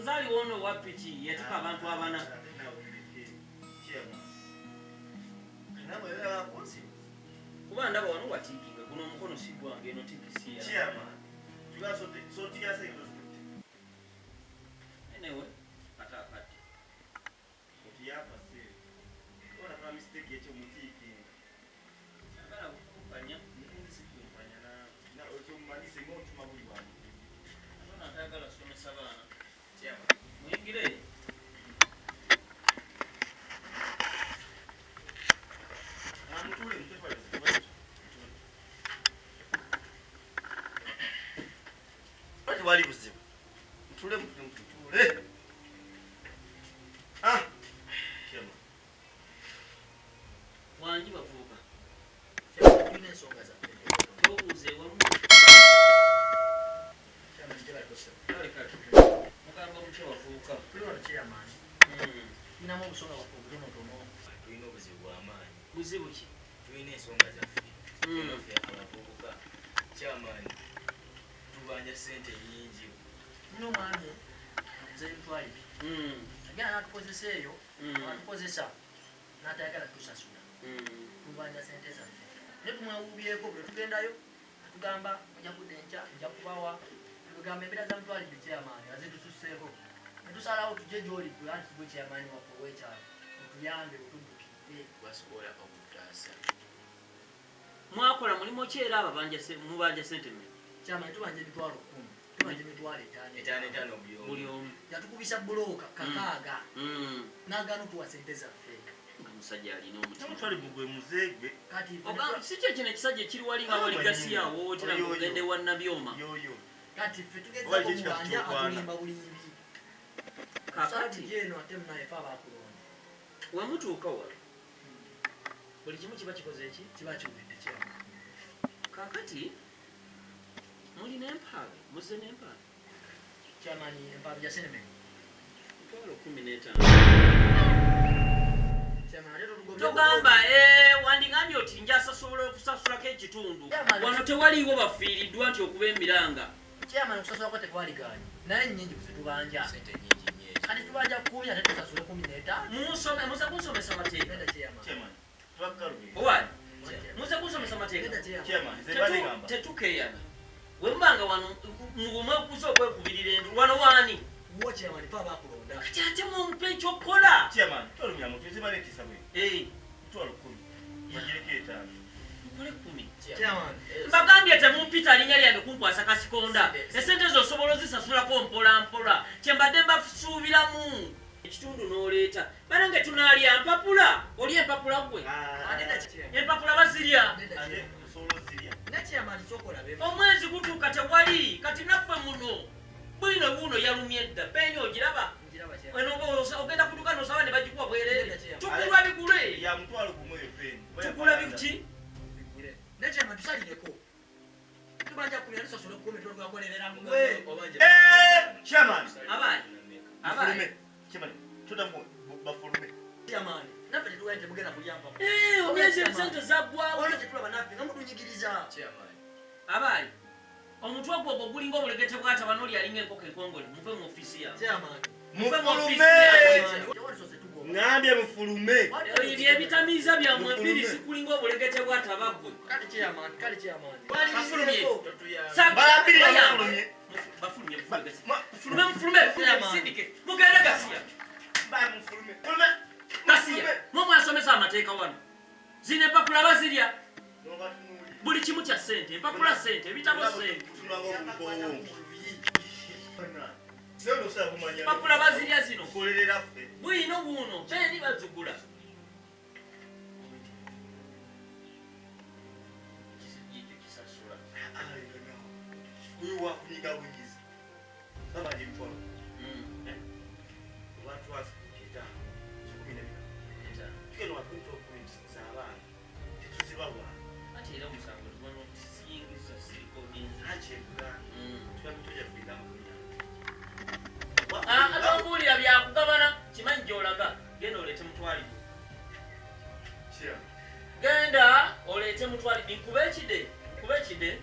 Nze aliwo ono owa piki yatika abantu abana. Kuba ndaba wano watiikinga guno omukono si gwange, eno tiiki si yange. Anyway, ate akadde. Saagala kukumpanya. Ate ono atayagala kusomesa baana. Muyingire. Tewali buzibu. Mutule, mutule, mutule. Ah! Chairman. Wangi bavubuka. Tulina ensonga zaffe. Tobuuza ewamu. Chairman, gyebaleko ssebo. Kale kale. Mugamba mutya bavubuka? Tuli wano chairman. Tulinamu obusonga bwaffe obutonotono. Tulina obuzibu bw'amaanyi. Buzibu ki? Tulina ensonga zaffe. Ffe abavubuka. Chairman, tubanja ssente nnyingi. Tulina omwami Muzeeyi Mutwalibi. Agenda n'atukozesa eyo, atukozesa n'atayagala kutusasula. Tubanja ssente zaffe. Naye tumwewuubyeko bwe tugendayo atugamba mujja kudda enkya, nja kubawa. Tugamba embeera za Mutwalibi chairman azitususseeko. Ne tusalawo tujje gy'oli ggwe anti gwe chairman waffe ow'ekyalo otuyambe otuddukirire. Basobola okutaasa. Mwakola mulimu ki era ababanja mubanja ssente mmeka? Chairman, tubanja 100,000. Tubanja 5,000. 5 5 buli omu. Buli omu. Yatukubisa bbulooka 6,000. N'agaana otuwa ssente zaffe. Nga musajja alina omutima. Mutwalibi gwe muzeegwe. Kati ffe Oga si kye kino ekisajja ekiri wali nga wali gasiya awoowotera Oyo, oyo. ng'ogende wa Nabyoma. Yoyo. Kati ffe Oba tugezaako ekyo kika omubanja ky'okwana. atulimba bulimbi. Kaakati Tujje eno ate munaye ffe abaakulonda. we mutuuka wano buli kimu kiba kikoze eki? Kiba kiwedde chairman. Kaakati mulina empaabe, muzze n'empaabe. Chairman, empaabe ya sente. 15,000. Chairman, ate totugobye. Togamba wandigambye oti njasasobola okusasulako ekitundu. Chairman, Wano tewaliiwo bafiiriddwa nti okuba emiranga. Chairman, okusasulako tekwaliganye. Naye nnyingi ku ze tubanja. Ssente nnyingi nnyo ezo. Kati tubanja 10 ate tusasule 15. Munsome, muze kunsomesa mateeka. Nedda chairman. Chairman, tubakkalubye. Owaye, muze kunsomesa mateeka. Nedda chairman. Chairman, nze mbadde ngamba. Tetukeeyana. Bwe mubanga wano mwekuza okwekubirira endu wano waani? Wo chairman, ffe abaakulonda. Kati ate mumpe ekyokukola. Chairman, tolumya muntu, nze mbadde ntiisa bwe. 10,000. Bagireko 5. Mukole 10. Chairman. Mbagambye temumpita linnya lyange kunkwasa kasikonda. Essente zo osobola ozisasulako mpola mpola. Kye mbadde mbasuubiramu. Ekitundu n'oleeta. Banange tunaalya mpapula. Oli empapula ggwe? Ate na chairman. Empapula bazirya. Nedda Ate chairman. osobola ozirya. Ne chairman sooka olabe. Omwezi gutuuka tewali. Kati naffe muno. Bwino buno yalumye dda. Peeni ogiraba? Ngiraba chairman. Eno ogenda kuduka n'osaba ne bagikuwa bwereere. Nedda chairman. Tugulwa bigule. Ya 10,000 eyo peeni. Tugula biki? Bigule. Ne chairman tusalireko. Tubanja 10 ate tusasule 10 twakolerera mu. Obanja. Chairman. Abayi. Abayi. Bafulume. Chairman, tuddamu bafulume. Chairman, naffe tetugenda temugenda kulya mpapula. Omwezi essente zaggwawo. Waliwo kye tulaba naffe nga mutunyigiriza. Chairman. Abayi. Omutwe gwo ogwo gulinga obulegete bw'ataba n'oli alinga enkoko enkongole. Muve mu ofiisi yange. Chairman. Muve mu ofiisi Mufulume. yange. Tewali sose tugoba. Ngambye mufulume. Ebyo ebitamiiza byammwe embiri zikulinga obulegete bw'ataba ggwe. Kale chairman, kale chairman. Bafulumye. Totuyamba. Balambiri Bayamba. bafulumye. Bafulumye, bafulumye. Mufulume, mufulume, mufulume, bisindike. Mugende gasiya. Ba mufulume. Fulume. Gasiya. Mwe mwasomesa amateeka wano. Zino empapula bazirya. Buli kimu kya ssente, empapula ssente, ebitabo ssente. Empapula bazirya zino. Tukolerera ffe. Bwino buno, peeni bazigula. Ekyo kisasula. Oyo wakunyiga bunyizi. Babanja emitwalo. Oba transport 5, 15. Tugenda waffe 10,000 z'abaana. Tetuzibawa. Ate era omusango tubona siyingiza sirikodinzi. Anti ebuganda. Tuba mitwe gyaffe nga 40. Atombuulira byakugabana kimanyi gy'olaga. Genda oleete mutwalibu. Chairman. Genda oleete mutwalibu. Nkube ekide. Nkube ekide.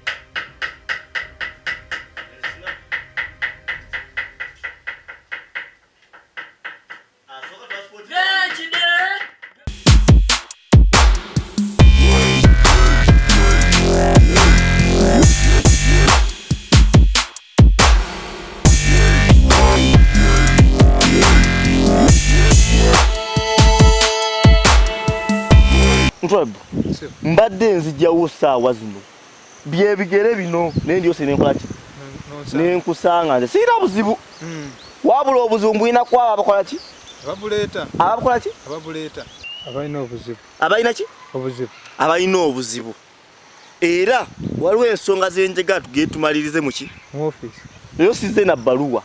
Mutwalibu, mbadde nzijjawo ssaawa zino byebigere bino naye ndyose nenkola ki nenkusanga nze sirina buzibu. Wabula obuzibu mbulina kwabo abakola ki ababuleeta abakola ki ababuleeta abalina obuzibu abalina ki obuzibu abalina obuzibu. Era waliwo ensonga zenjagala tugende tumalirize muki mu ofiisi. Leero sizze na bbaluwa,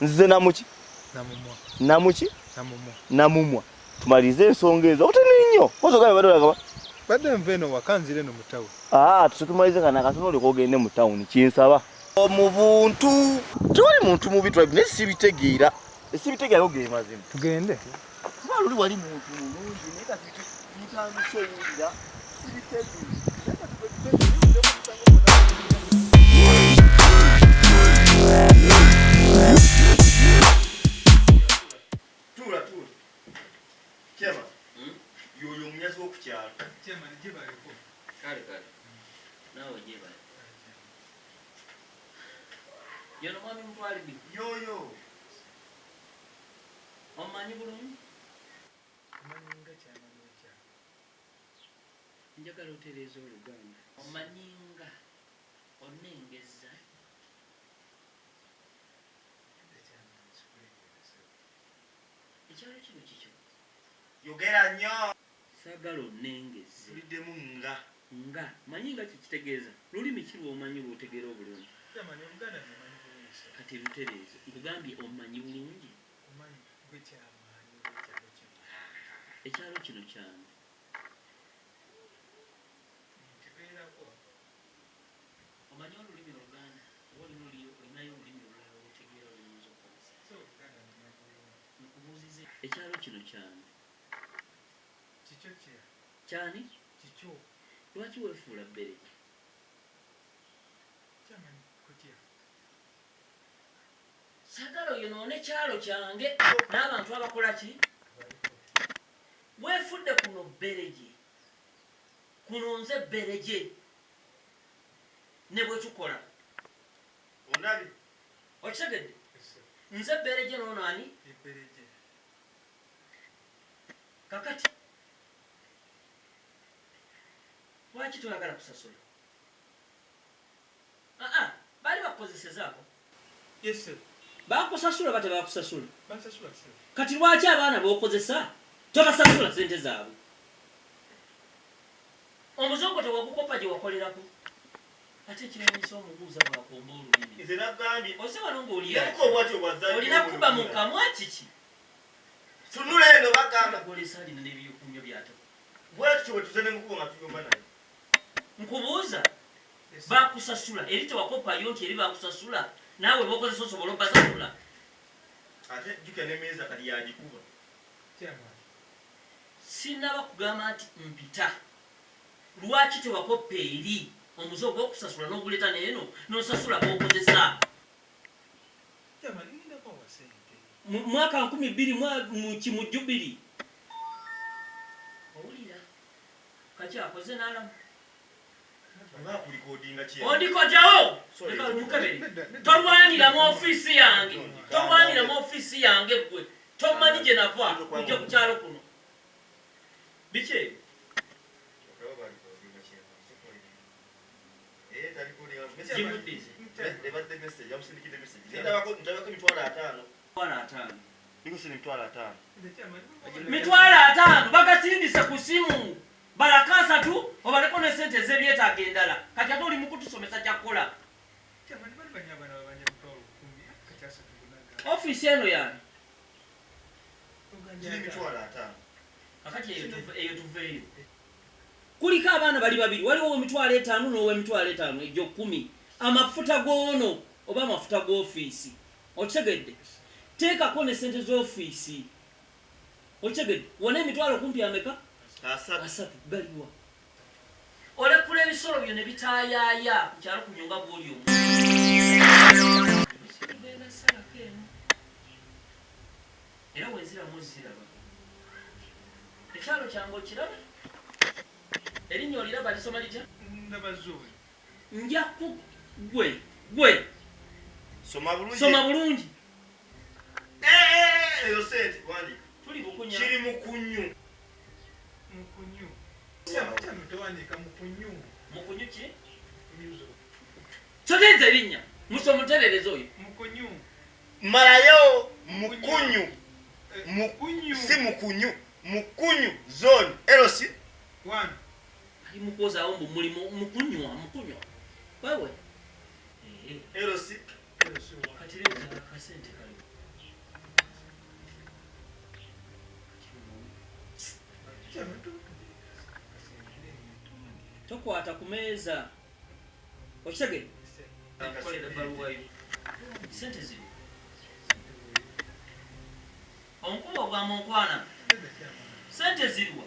nzize namuki namumwa namuki namumwa namumwa tumalirize ensonga ezo obutini nnyo kozogabe badde olagaba badde nva eno waka nzire eno mu tawuni. Tumalirize nga nakatono olyoke ogende mu tawuni kinsaba mu buntu tewali muntu mubi tribe naye sibitegeera sibitegeera ge mazima tugende kuba luli wali muntu mulungi naye kati ntandise owulira sibitegeera. Tuula tuula Chairman, yoyo omunyazi w'okukyalo. Chairman gyebaleko. Kale kale naawe gyebale yono mwami Mutwalibi yoyo omumanyi bulungi Omanyi nga chairman w'ekyalo. Njagala otereeza oluganda omanyi nga onengeza. Ekyalo kino kikyo yogera nnyo saagala onengeze tuliddemu nga nga manyi nga kikitegeeza lulimi ki lw'omanyi lw'otegeera obulungi. Chairman oluganda ndumanyi bulungi. Kati lutereeze nkugambye omanyi bulungi. Omanyi gwe chairman w'ekyalo kino. Ekyalo kino kyange. Nkibeerako. Omanyi olulimi oluganda oba olinayo olulimi olulala lw'otegeera oluyinza okukozesa. So oluganda ndumanyi bulungi. Nkubuuzize ekyalo kino kyange. Kikyo kya Kyani? Kikyo. Lwaki weefuula bbereke? Chairman kutya. Saagala oyonoone kyalo kyange n'abantu abakola ki? Weefudde kuno bbereje. Kuno nze bbereje. Ne bwe tukola. Ondabye? Okitegedde? Nze bbereje n'ono ani? Ebbereje. Kakati lwaki toyagala kusasula? Aa, baali bakukozesezaako. Yes sir. Bakusasula ba tebakusasula? Bansasula sir. Kati lwaki abaana b'okozesa tobasasula sente zaabwe? Omuzungu tewagukopa gye wakolerako. Ate ekiremesa omubuuza bw'akomba olulimi. Nze nagambye Ose wano ng'oli yamuka obwatyo bwazza olina kuba mu kamwa kiki? Tunula eno bagamba. Golesa alina n'ebyokunywa by'ata. Bwatyo bwe tuze ne mukubo nga tuyomba naye. Nkubuuza bakusasula eri tewakopayo nti eri bakusasula naawe b'okozesa osobola obbasasula. Ate jjukira n'emmeeza kati yagikuba. Chairman. Sinnaba kugamba nti mpita. Lwaki tewakoppa eri omuze ogw'okusasula n'oguleeta n'eno n'osasula b'okozesa? Chairman ngenda bawa ssente. Mu mwaka 2000 mu Jubili. Owulira kaki akoze n'alamu. Bakulikodinga ki? Ondikojawo mukebere. Tolwanira mu ofiisi yange. Tolwanira mu ofiisi yange ggwe. Tomanyi gye nava kujja ku kyalo kuno. Biki ebyo? Gimuddize. Ebadde message, yamusindikidde message. Ndabako emitwalo ataano. Mitwalo ataano. Niko sina emitwalo ataano. Mitwalo ataano bagasindise ku simu. Balaka asatu obaleko ne ssente ez'ebyetaago endala. Kati ate oli mu kutusomesa kya kukola. Chairman bali banyi abaana babanja mitwalo 10 kati asatu gonna. Ofiisi eno yange. Kiri emitwalo ataano. Kakati eyo tuveeyo. Kuliko abaana bali babiri, waliwo ow'emitwalo etaano n'ow'emitwalo etaano egyo 10. Amafuta g'ono oba amafuta g'ofiisi. Okitegedde? Teekako ne ssente z'ofiisi. Okitegedde? Wona emitwalo kumpi ameka? Asatu. Galiwa. Olekula ebisolo byo ne bitaayaaya ku kyalo kuno nga bw'oli omu. Era wenziramu oziraba. Ekyalo kyange okiraba? Erinnya oliraba lisoma litya? Ndaba zooni. Nja ku gwe gwe. Soma bulungi. Soma bulungi. Eyo sente wandika. Tuli bukunya. Kiri mukunyu. Mukunyu. Mukunyu ki? Sogenza erinnya musomuterereza oyo. Mukunyu. Malayo mukunyu. Mukunyu. Si mukunyu. Mukunyu zone LC 1. Ali mukozaawo mbu mulimu mukunywa mukunywa. Wewe. LC kati leeta akasente kali. Tokwata ku meeza. Okitegedde? Nkolera ebbaluwa yo. Sente ziri. Omukuba ogwa munkwana. Sente ziriwa?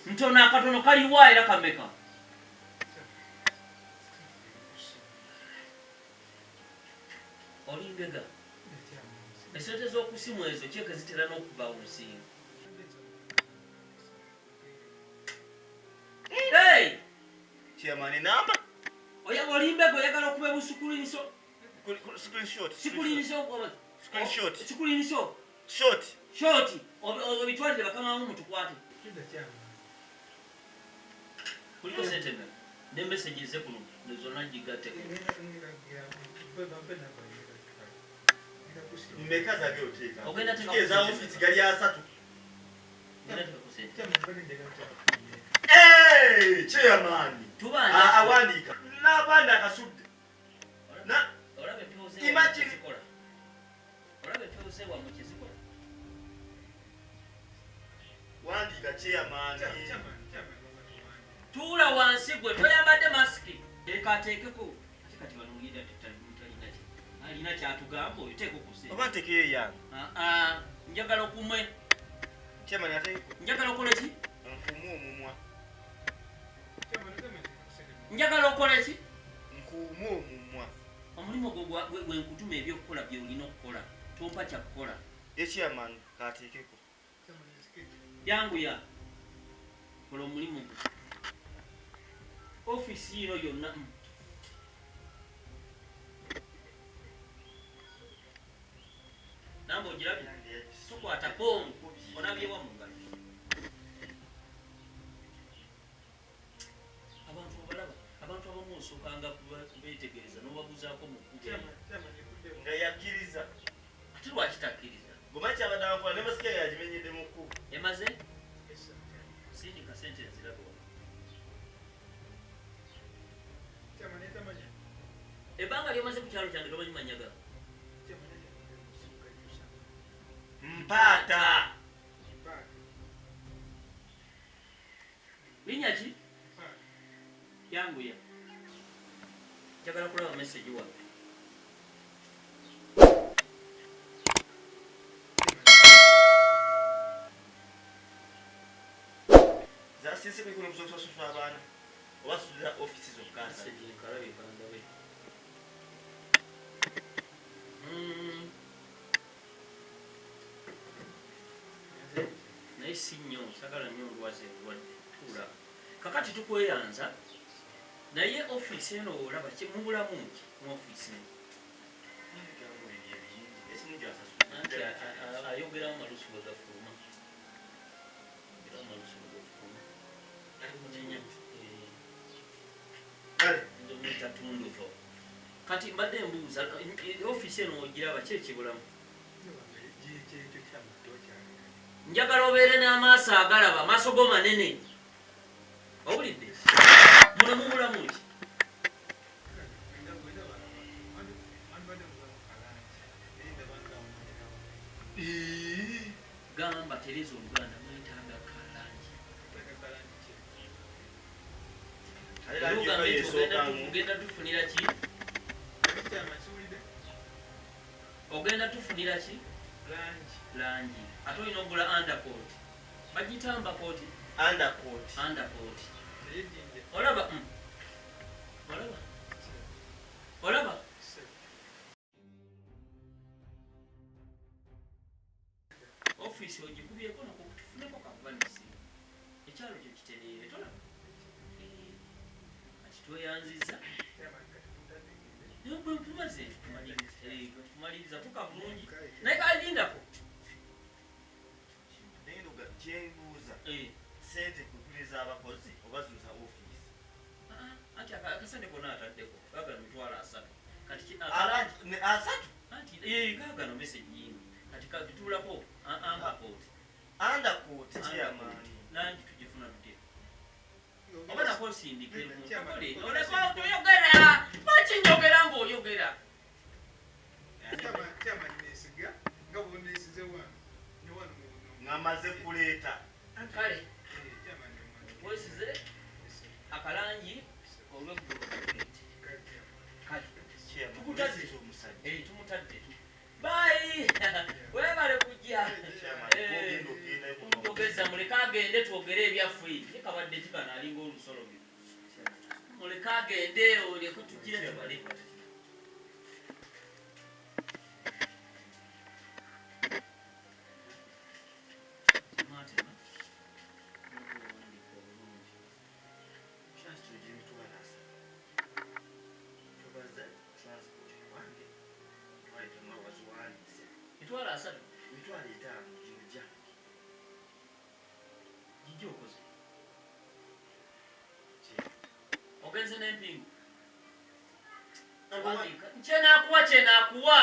Ntono akatono kaliwa era kameka? Olingega. Esente z'okusimu ezo kyeke zitera n'okubawunsinga. Hey! Chairman namba. Oya olimbega oyagala okuba busukulinso. Screenshot. Sikulinso. Screenshot. Sikulinso. Short. Short. Obitwalire bakama mu mutukwate. Kuliko sente mmeka? Ne message ze kuno zonna gigatteko. Mmeka zagera oteeka? Ogenda teeka Eza office gali asatu. Ogenda teeka ku sente. Hey, chairman. Tubanja. Awandiika. N'abandi akasudde. Olaba empewo Imagine. zikola. Olaba empewo zewammwe kye zikola. Wandiika chairman. Tuula wansi gwe toyambadde masiki. Leka ateekeko. Ate kati bano ngenda talina ki. Alina kyatugamba oyo teeka ku ssente. Oba nteekeyo eyange. Njagala okumwe. Chairman ateekeko. Njagala okole ki? Nkuume omumwa. Njagala okole ki? Nkuume omumwa. Omulimu gwo gwe nkutuma ebyokukola by'olina okukola. Tompa kya kukola. Ye chairman k'ateekeko. Yanguya. Kola omulimu gwo. Ofiisi yino yonna. Namba ogirabye? Tukwatako onabyewa mu ngalo. Abantu obalaba, abantu abamu osookanga kubeetegereza n'obabuzaako mu kkubo. Nga yakkiriza. Ate lwaki takkiriza? Bw'omanyi ky'abadde ankola ne masiki yange yagimenyedde mu kkubo. Emaze? Sindika ssente nzirabe wano. Ebbanga ly'omaze ku kyalo kyange tomanyi mannya gange. Mpaata. Linnya ki? Yanguya. Njagala kulaba message waffe. Zasise kuliko n'okusooka abaana. Oba sulira office zokka. Message nkalabye kandabe. Naye si nnyo, sagala nnyo ndwaze obulwadde. Tuula. Kakati tukweyanza. Naye ofiisi eno olaba ki mubulamu ki mu ofiisi eno? Anti ayogeramu malusu bwe gafuluma. Ayogeramu malusu bwe gafuluma. Munenya. Nze omuyita Tunduvo. Kati mbadde mbuuza, ofiisi eno ogiraba ki ekibulamu? Njagala obeere n'amaaso agalaba, amaaso go manene. Owulidde? Muno mubulamu ki? Gamba Tereza Oluganda mwetaaga kalangi. Ogenda tufunira ki? Ogenda tufunira ki? Langi. Ate olina okugula undercoat. Bagiyita undercoat? Undercoat. Undercoat. Olaba? Olaba? Olaba? Ofiisi ogikubyeko nako tufuneko kavanisi. Ekyalo kyo kitereere tolaba? Kati tweyanzizza. Naye bwe nkumaze tumaliriza tuka bulungi. Eh. Sente kukuliza abakozi oba zino za ofiisi? Ah, anti akasente konna ataddeko gagano 30,000. Kati 30? Anti eh, gagano message yino. Kati kakituulako undercoat. Undercoat chairman. Langi tugifuna tutya? Oba nako nsindike mukole. Oleka toyogera. Lwaki njogera ng'oyogera? Chairman nesiga nga bw'onesize wano ne wano muno. Ng'amaze kuleeta. Kale. Wesize akalangi olw'eggulo. Kale. Tukutadde. Eh, tumutadde. Bye. Webale kujja. Tugeza muleke agende twogere ebyaffe. Ye kabadde kikano alinga olusolobyo. Muleke agende oleke tugire tubale. 30,000. 50,000 gino gyange. Gijja okoze. Ogenze n'empingu. Kyenakuwa kyenakuwa.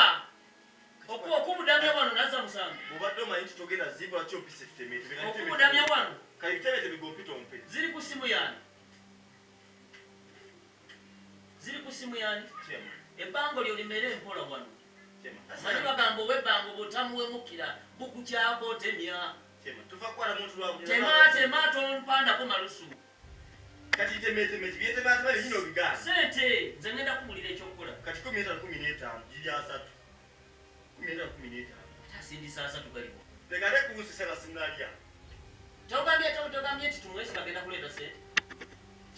Okubudamya wano nazza musango. Bw'obadde omanyi nti togenda zimba lwaki opisa etteme? Okubudamya wano. Kale ebitebe gompita ompe. Ziri ku simu yani. Ziri ku simu yani. Ebbango lyo limere mpola wano. Manyi bagamba ow'ebbango bw'otamuwemukira bukukyako otemya. Tema tema tompandako malusu. Kati temeteme byetematema binyina obigaana. Sente nze ngenda kubuulira ekyokukola. Kati 15 15 giri 30. 15 15. Ate asindisa 30 galiwo. Leka ate kunsesa nga sinnalya. Togambye togambye nti tumwesiga agenda kuleeta sente.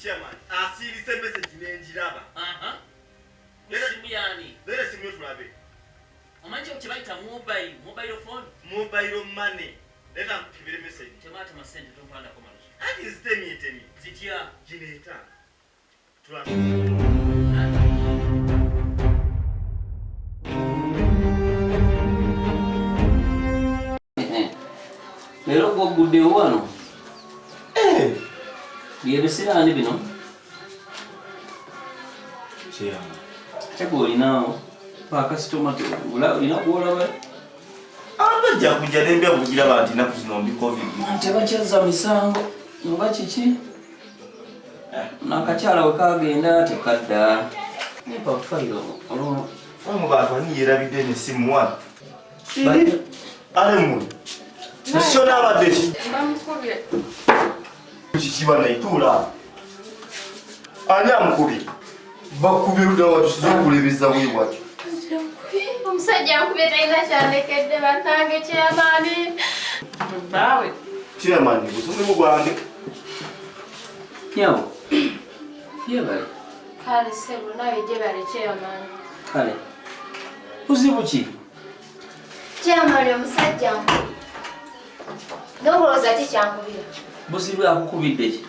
Chairman asirise message n'engiraba. Aha. Ku simu yani. Leero esimu yo tulabe. Omanyi kye bayita mobile, mobile phone? Mobile money. Leeta nkukebere message. Tematema sente tompandako malusu. Anti nzitemyetemye. Zitya? Gino 5. Tulabe. Leero gw'ogguddewo wano. Byebisiraani bino. Ate gw'olinaawo bakasitoma olina gw'olaba. Abajja kujja n'embya bugiraba nti ennaku zino mbi covid. Tebakyazza misango oba kiki? N'akakyala we kagenda tekadda. Nempa fayiro olwo. Mu bantu ani yeerabidde n'essimu wano? Ale mmwe. Sio abadde ki? Bamukubye. Kiki bannayituula? Ani amukubye? Bakubye ludda wa tusize okulebeza bwe bwatyo. Omusajja ankubye talina kyandekedde bannange chairman. Bbaawe. Chairman, gusumimu gwange. Nyawo. Yebale. Kale ssebo nawe gyebale chairman. Kale. Buzibu ki? Chairman omusajja ankubye. Ndowooza ki kyankubira? Buzibu akukubidde ki?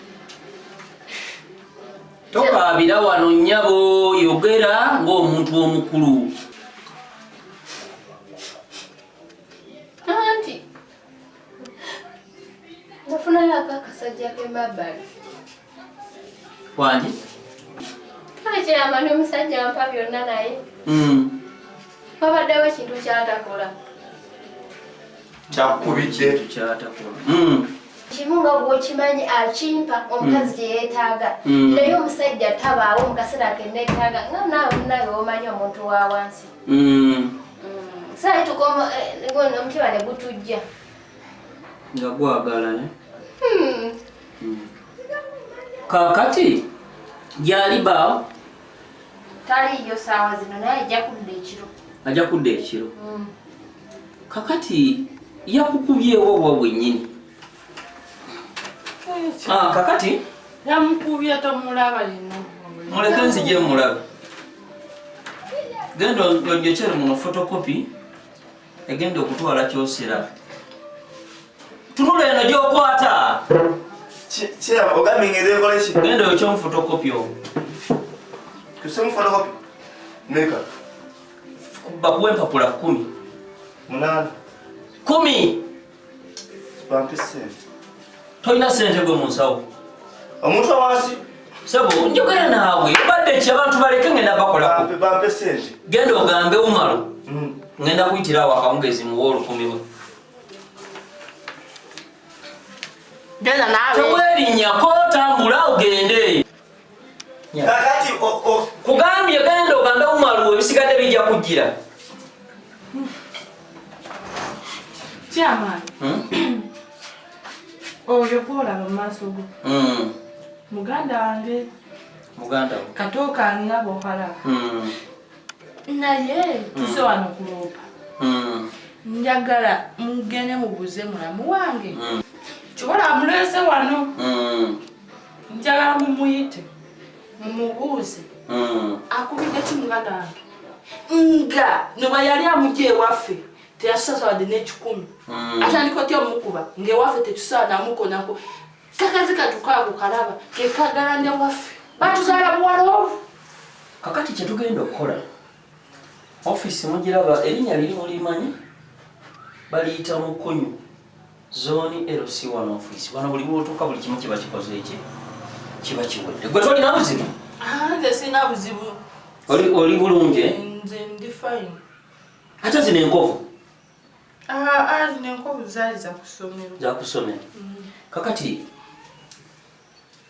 Tokaabira wano nnyabo, yogera ng'omuntu omukulu. Anti nafunayo akasajja k'emabbali. Wangi? Kale chairman omusajja ampa byonna naye. Wabaddewo ekintu ky'atakola. Kyakubidde. Kyatakola. Kimu nga bw'okimanyi akimpa omukazi gye yeetaaga. Naye omusajja tabaawo mu kaseera ke neetaaga nga naawe munaawe w'omanyi omuntu wa wansi. Saayi tuka omutima ne gutujja. Nga gwagala eh? Kaakati gy'ali bbaawo? Taliiyo ssaawa zino naye ajja kudda ekiro. Ajja kudda ekiro. Kakati yakukubyewo wa bwennyini? Kakati yamukubye tomulaba yenna. Muleke nzije mulabe. Genda onjokere muno photocopy egenda okutwala kyosera. Tunula eno gy'okwata. Chairman, ogambye ngende nkole ki? Genda oyokye mu photocopy omwo. Tusemu photocopy. Meka. Bakuwe empapula 10. 8. 10. Bampe ssente. Tolina sente gwe mu nsawo. Omuntu wansi. Sebo njogera naawe obadde ki abantu baleke ngenda bakolako. Bampe sente. Genda ogambe Umaru. Ngenda kuyitira awo akawungeezi muwe 1000 lwe. Genda naawe. Teweerinnyako tambula ogende. Kakati kugambye genda ogambe Umaru ebisigadde bijja kujjira. Chairman. Oyo gw'olaba mu maaso go. Muganda wange. Muganda wo. Katooka nga bw'okalaba. Naye tuse wano kuloopa. Njagala mugende mubuuze mulamu wange. Kyobola amuleese wano. Njagala mumuyite. Mumubuuze. Akubidde ki muganda wange? Nga ne bwe yali amugya ewaffe teyatusasula wadde n'ekikumi. Atandika otya omukuba ng'ewaffe tetusaana namukonako. Kakazi katuka ako kalaba ke kagala ne waffe. Batuzaala buwala obu. Kakati kye tugenda okukola ofiisi mugiraba erinnya liri mulimanyi baliyita Mukunyu zooni LC1 ofiisi. Wano buli lw'otuuka buli kimu kiba kikoze eki kiba kiwedde. Gwe tolina buzibu? Nze sirina buzibu. Oli bulungi? Nze ndi fine. Ate zino enkovu? Zino enkovu zaali za ku ssomero. Za ku ssomero. Kakati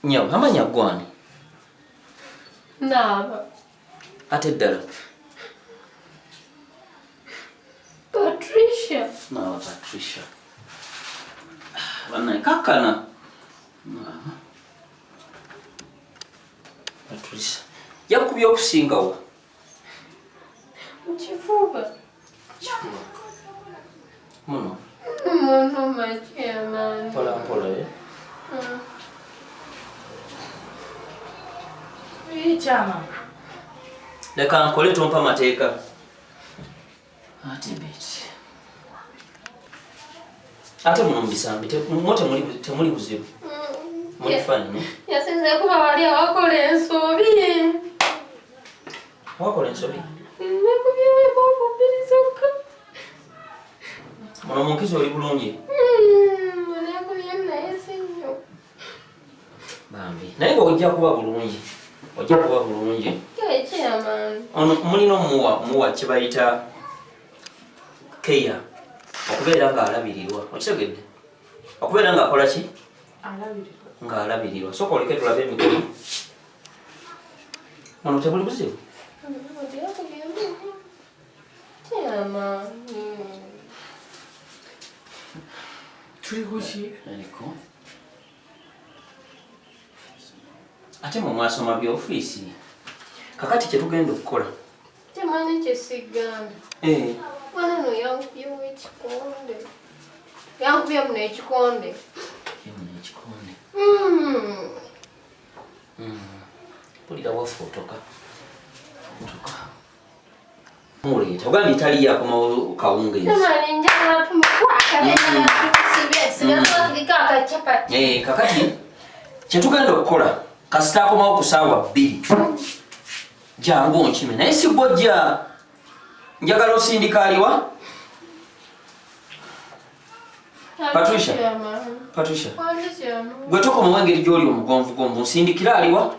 nyawe amanya gwani? Naaba. Ate ddala? Patricia. Naaba Patricia. Bannaye kakkana. Patricia. Yakubye okusingawo. Mu kifuba. Kifuba. Muno. Muno machairman. Mpola mpola eh. Chairman. Leka nkole tompa mateeka. Ate beti. Ate muno mu bisambi mo temuli buzibu. Muli fine. Yasinze kuba wali awakola ensobi. Wakola ensobi? Nakubyewo embooko bbiri zokka. Muno mu nkizo oli bulungi? Nakubye naye si nnyo. Bambi. Naye ng'ojja kuba bulungi. Ojja kuba bulungi. Chairman. Ono mulina omuwa kye bayita care. Okubeera ng'alabirirwa. Okitegedde? Okubeera ng'akola ki? Alabirirwa. Ng'alabirirwa. Sooka oleke tulabe emikono. Muno tebuli buzibu? Chairman. Tuli ku ki? Eriko. Ate mwe mwasoma bya ofiisi. Kakati kye tugenda okukola. Temanyi kye sigamba. Mwana no yankubyewo ekikonde. Yankubye muno ekikonde. Muno ekikonde. Mpulira waffe otoka. Otoka. Muleeta. Ogambye taliyo akomawo kawungeezi. Temanyi njagala tumukwata tusibe. Sibe akachapati. Kakati kye tugenda okukola kasita akomawo ku ssaawa 2. Jangu onkime naye si gw'ojja. Njagala osindika aliwa? Patricia. Patricia. Gwe tokomawo engeri gy'oli omugonvugonvu nsindikira aliwa?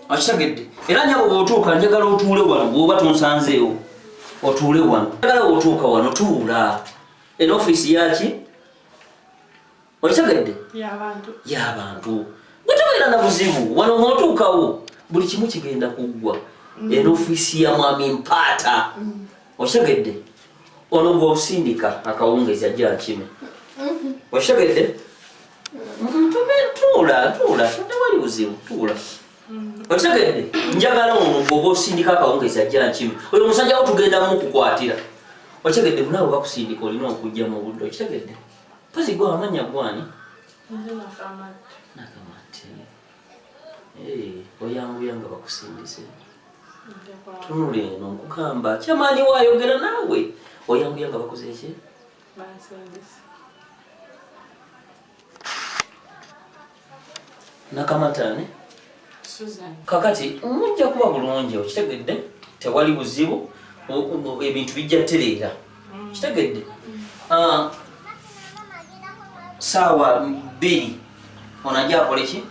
Okitegedde? Era nyabo bw'otuuka njagala otuule wano bw'oba tonsanzeewo. Otuule wano. Njagala bw'otuuka wano tuula. Eno ofiisi yaki? Okitegedde? Y'abantu. Y'abantu. Gwe tobeera na buzibu wano bw'otuukawo buli kimu kigenda kuggwa. Eno ofiisi ya Mwami Mpaata. Okitegedde? Ono bw'osindika akawungeezi ajja akime. Okitegedde? Tuula, tuula, tewali buzibu, tuula. Okitegedde? Njagala ono bw'oba osindika akawungeezi ajja akime. Oyo omusajja wo tugenda mukukwatira. Okitegedde? Bunaawe bakusindika olina okujja mu budde, okitegedde? Mpozi gwe amannya gwani? Nze Nakamatte. Nakamatte. Oyanguya nga bakusindise. Tunula eno nkugamba kyamaani waayogera naawe. Oyanguya nga bakoze ki? Bansindise. Nakamatte ne? Susan. Kakati mujja kuba bulungi okitegedde? Tewali buzibu, ebintu bijja tereera. Kitegedde? Saawa 2 onajja akole ki?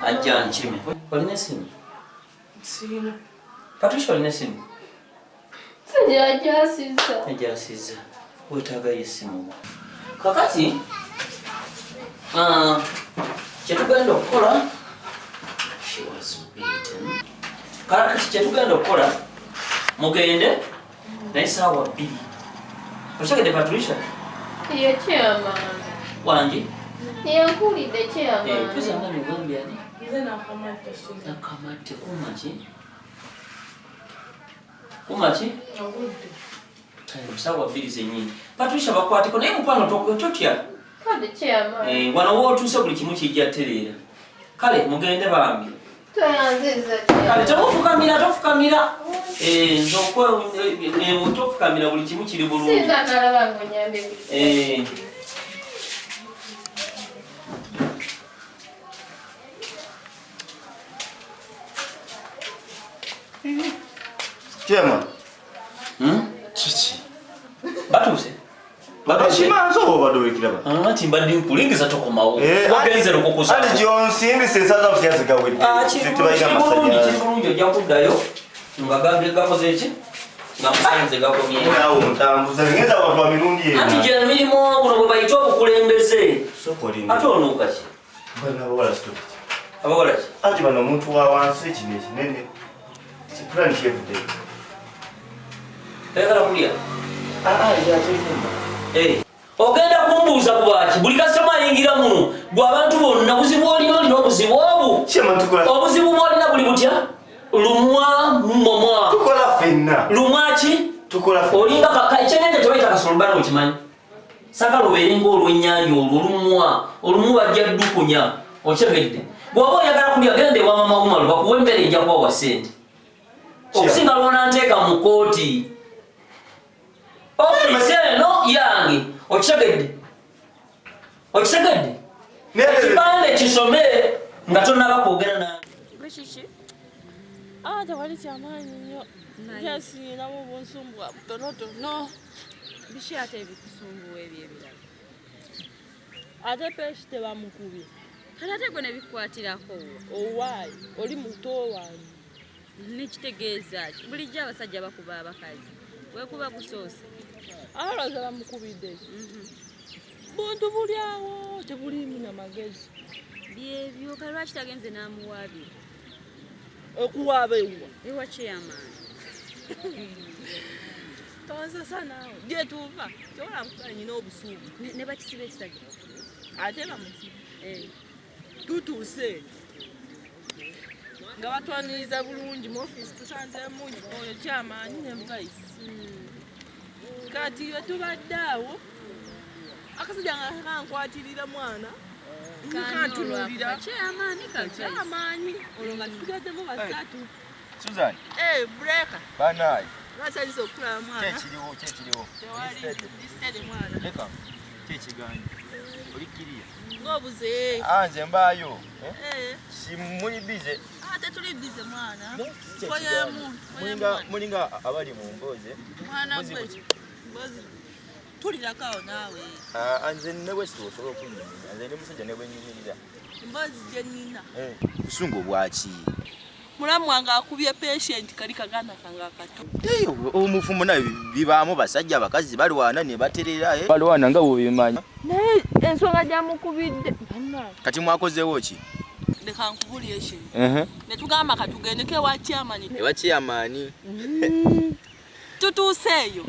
Ajja nkime. Olina esimu? Sirina. Patricia, olina esimu? Sijajasiza. Ajasiza. Weetaagayo essimu. Kakati kyetugenda okukola, she was beaten. Kakati kyetugenda okukola, mugende naye saawa 2. Okitegedde Patricia? Ye chairman. Wangi? Yankulidde chairman. Tuzanga migambye ani? Nze Nakamatte Susan. Nakamatte kuma ki? Kuma ki? Obudde. Time saawa 2 zennyini. Patricia bakwateko naye mukwano totya. Kale chairman. Wano wootuuse buli kimu kijja tereera. Kale mugende bambi. Toyanziza Kale chairman. tofukamira, tofukamira. Nze tofukamira buli kimu kiri bulungi. Sinza nalaba ng'onyambye. Chairman. Kiki? Batuuse? Batuuse? Ekimanzi oba obadde weekiraba? Anti mbadde nkulingiza tokomawo. Wagenze lukukusa. Anti gy'onsimbise ensaza zaffe zigawedde. Tetubalina Kiri bulungi ojja kuddayo nga gakoze ki? Nga musanze gakomyewo. Naawe ontambuza ngenda abantu ba mirundi ena. Anti gye emirimu buno bwe bayita obukulembeze. Sooka olinde. Ate onuuka ki? Bano abawala situki. Abawala ki? Anti bano omuntu wa wansi kino ekinene. Pulani kyevuddeyo. Oyagala kulya? Ogenda kumbuuza ku baki? Buli kasitoma ayingira muno gwe abantu bonna buzibu olina olina obuzibu obu. Obuzibu bw'olina buli butya? Lumwa momwa. Tukola ffenna. Lumwa ki? Tukola ffenna. Olinga ekyennyanja tebayita kasolobano okimanyi? Saagala obeere ng'olwennyanja olwo olumwa, olumu bajja ddukunya. Okitegedde? Bw'oba oyagala kulya genda ewa Mama Umaru bakuwe emmere ejja kubawa ssente. Okusinga lw'onanteeka mu kkooti. Ofiisi eno yange. Okitegedde? Okitegedde? Ekipande kisome nga tonnaba kwogera nange. Gwe kiki? Tewali kyamaanyi nnyo. Nkyasiinamu obunsumbuwa butonotono. Biki ate ebikusumbuwa ebyo ebirala? Ate peshi tebamukubye. Kale ate gwe ne bikukwatirako wa? Owaayi, oli muto wange. Nekitegeeza ki? Bulijjo abasajja bakuba abakazi. Weekuba gusoose. Abalowooza bamukubidde ki? Buntu buli awo tebuliimu na magezi. Byebyo kale lwaki tagenze n'amuwaabira? Okuwaaba ewa? Ewa chairman. Tonsesa naawe. Gye tuva kyobola nkuba nnyina obusuubu. Ne bakisiba ekisajja. Ate bamusiba. Tutuuse nga batwaniriza bulungi mu ofiisi tusanzeemu oyo chairman ne vice. Kati we tubadde awo akasajja nga kankwatirira mwana kantunuulira. Chairman ka vice. Chairman olwo nga tusigaddemu basatu. Susan. Breaker. Banaye. Lwasanyusa okulaba mwana. Kyekiriwo, kyekiriwo. Tewali, ndi mwana. Leka, kyekiganye. Oli kiriya. Ng'obuze. Nze mbaayo. Si muli bize. Tetuli bize mwana. Mulinga abali mu mboozi. Mwana gwe. Mboozi. Tulirako awo naawe. Nze ne bwe osobola okunnyumiza. Nze ndi musajja ne bwe nnyumirira. Emboozi gye nnina. Busungu obwaki? Mulamu wange akubye patient kali kaganda kange akato. Omufumu naye bibaamu basajja abakazi balwana ne baterera. Balwana nga bw'obimanyi. Naye ensonga gy'amukubidde. Kati mwakozeewo ki? Leka nkubulire kino. Ne tugamba katugendeko ewa chairman. Ewa chairman. Tutuuse eyo.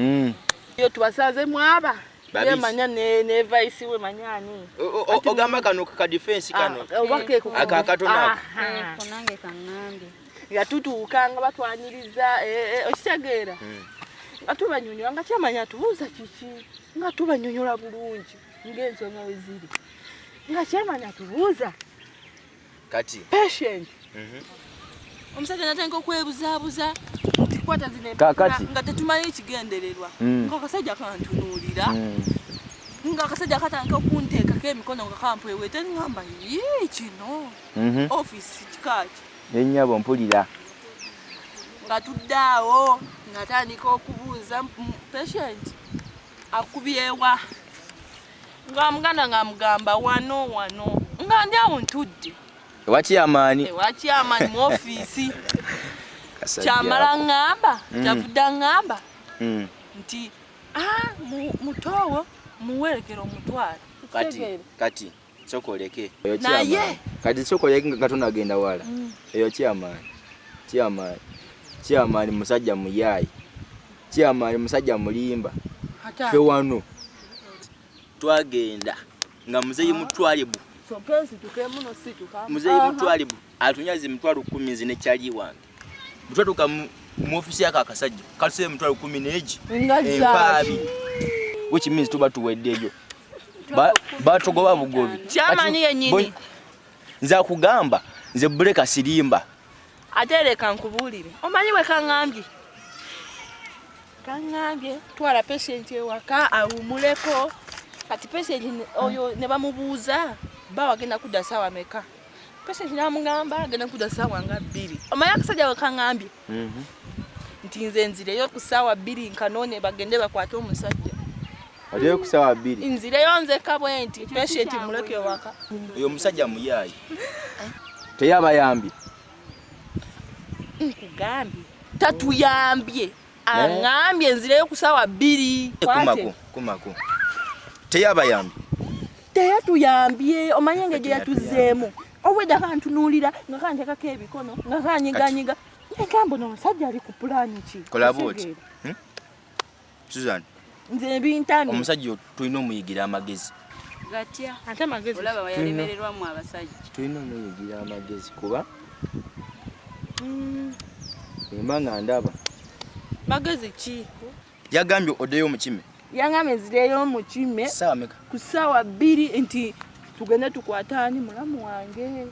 Yo tubasanze mwaba. Yemanya ne vice we manyani. Ogamba kano ka defense kano. Aka katono. Nange kaŋŋambye. Nga tutuuka nga batwaniriza okitegeera. Nga tubanyonyola nga kyamanya tubuuza kiki. Nga tubanyonyola bulungi ng'ensonga we ziri. Nga kyamanya tubuuza. Kati. Patient. Omusajja n'atandika okwebuzaabuza. Kwata zino nga tetumanyi ekigendererwa. Ng'akasajja kantunuulira. Ng'akasajja katandika okunteekako emikono nga kampweweeta ngamba yee kino. Ofiisi kika ki? Ennyabo mpulira. Nga tudde awo ng'atandika okubuuza patient akubyewa. Nga muganda nga mugamba wano wano nga ndi awo ntudde ewa chairman. Ewa chairman mu ofiisi. Kyamala ŋŋamba, kyavudde aŋŋamba nti mutoowo muwerekera omutwalo. Kati kati sokoleke. Naye kati sokoleke nga tonagenda wala. Eyo chairman. Chairman. Chairman musajja muyayi. Chairman musajja mulimba. Ffe wano twagenda nga muzeeyi Mutwalibu. Muzeeyi Mutwalibu atunyaze 100,000 nze ne kyali wange. Bwe mu ofiisi yako akasajja katusebe 100,000 n'egi empaabi, which means tuba tuweddeyo. Batugoba bugobi. Chairman yennyini. Nze akugamba nze buleka sirimba. Ate leka nkubuulire. Omanyi we kaŋŋambye? Kaŋŋambye twala patient ewaka awummuleko. Kati patient oyo ne bamubuuza ba wagenda kudda ssaawa meka? Patient n'amugamba agenda kudda ssaawa nga 2. Omanyi akasajja we kaŋŋambye? Nti nze nzireyo ku ssaawa 2 nkanone bagende bakwate omusajja. Odeyo ku ssaawa 2. Nzireyo nzekka bwe nti patient muleke ewaka. Oyo omusajja muyaayi. Teyabayambye. Nkugambye tatuyambye. Aŋŋambye nzireyo ku ssaawa 2. Kumako, kumako. Teyabayambye. Teyatuyambye, omanyi engeri gye yatuzzeemu. Obwedda kantunuulira nga kanteekako ebikono nga kanyiganyiga. Negamba ono omusajja ali ku pulaani ki? Kola bw'oti. Susan. Nze ebintamye. Omusajja tulina omuyigira amagezi. Gatya. Ate amagezi. Olaba yalemererwamu abasajja. Tulina omuyigira amagezi kuba emba nga ndaba. Magezi ki? Yagambye oddeyo omukime. Yangambye nzireyo omukime. Ssaawa meka? Ku ssaawa 2 nti tugende tukwate ani mulamu wange.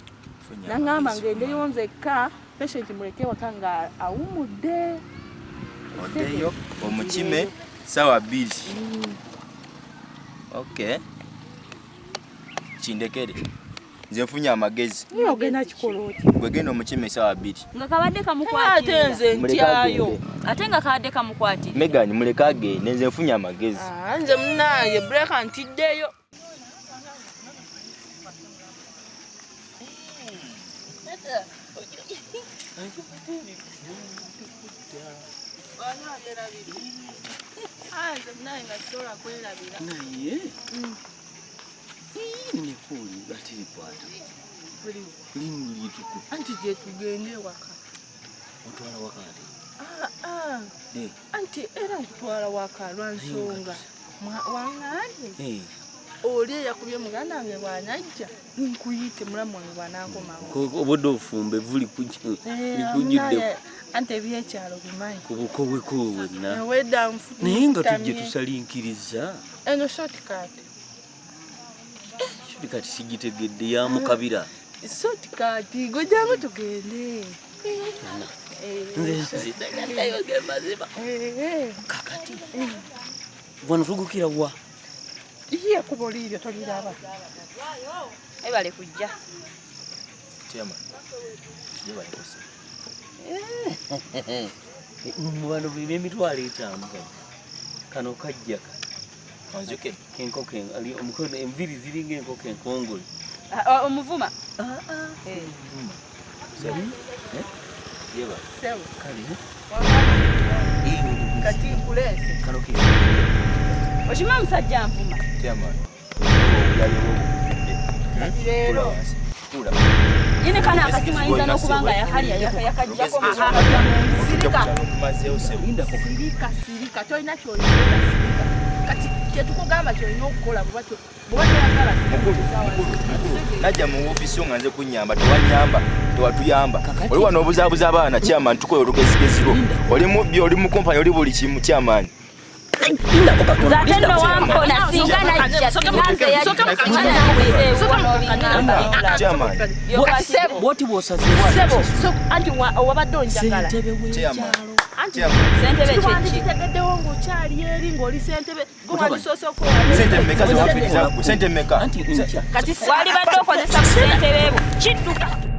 Nangamba ngendeyo nzekka patient muleke waka nga awumudde. Oddeyo omukime ssaawa 2. Okay. Kindekere. Nze nfunye amagezi. Naye ogenda kikola otya? Gwe genda omukime ssaawa 2. Nga kabadde kamukwatira. Ate nze ntyayo. Ate nga kabadde kamukwatira. Megan muleke agende nze nfunye amagezi. Nze munaaye break ntiddeyo. Naye nekuuli ate likwata lino lituku. Anti gye tugende waka. Otwala waka ate? Anti era nkutwala waka lwa nsonga. Waŋŋambye oli eyakubye muganda wange bw'anajja nkuyite mulamu wange bw'anaakomawo. Obudde ofumbe evvu likujjudde. Anti ebyekyalo bimanyi. Ku bukobweko bwonna. Wedda nfu. Naye nga tujje tusalinkiriza. Eno shortcut. Shortcut sigitegedde ya mukabira. Shortcut gwe jangu tugende. Nze nze mazima. Kakati. Wano tugukira wa? Iye kubo liryo toliraba. Ebale kujja. Chairman. Yebale kusa. Mu bino emitwalo 5 kano kajja kano. Onzuke. Enkoko ali omukono enviiri ziringa enkoko enkongole. Omuvuma. Yeba. Sebo. Kale. Kati nkuleese. Kano ke. Oshima musajja nvuma. Chairman. Leero. Yine kana akasimu ayinza n'okuba nga yakalya yakajjako. Sirika. Sirika, sirika. Tolina ky'oyogera sirika. Kati kye tukugamba ky'olina okukola bw'oba toyagala. Mukulu. Najja mu ofiisi yo nga nze kunnyamba, tewanyamba, tewatuyamba. Oli wano obuzaabuza abaana chairman, tukoye olugezigezi lwo. Oli mubbi, oli mu company, oli buli kimu chairman. Nze nno wampona singa najja singa nze Chairman. Bw'oti bw'osazeewo. Sebo, anti wabadde onjagala. Ssentebe w'ekyalo. Ssentebe kye ki? Wandikitegeddewo ng'okyali eri ng'oli ssentebe. Gwe wandisoose okukola. Ssente mmeka ze wafiiriza ggwe? Ssente mmeka? Anti nkya. Kati Walibadde okozesa ku ssentebe bwo. Kidduka.